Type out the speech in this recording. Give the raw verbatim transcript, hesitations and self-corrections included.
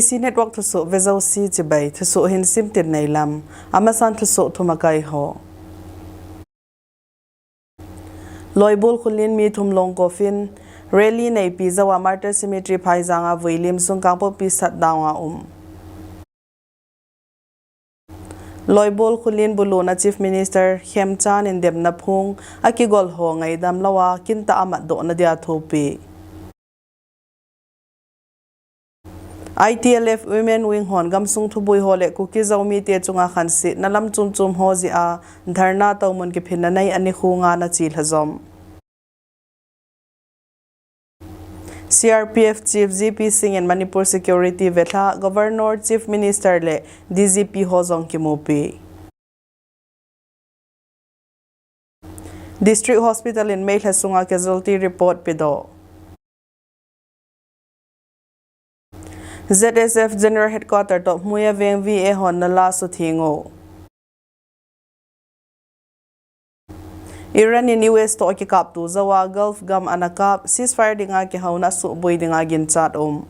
C Network thusoh vejouse chibai, thusoh hin simtin neilam, amasan thusoh thum akai ho. Loibol khulin mi thum longkofin rally neipi jouva Martyr Cemetery phaijanga vuilim sung Kangpokpi shutdown a um. Loibol khulin buluna Chief Minister Khemchand in demna phung akigol ho ngaidam louva kintah a matdohna dia thupi. I T L F Women Wing hon gamsung thubui ho le Kuki Zo mite chunga khansetna lam chomchom ho jeh a dharna toumun kiphinna nei ani khu nga na chilha jom. C R P F Chief G P Singh in Manipur security velha, Governor, Chief Minister le D G P ho jong kimupi. District Hospital in Meilhei sunga casualty report pedoh. Z S F General Headquarter toh Hmuia Veng V A hon nala sutheng u. Iran in U S toh akikaptu jouva Gulf gam ana kap, ceasefire dinga kihouna suhboi dinga ginchat um.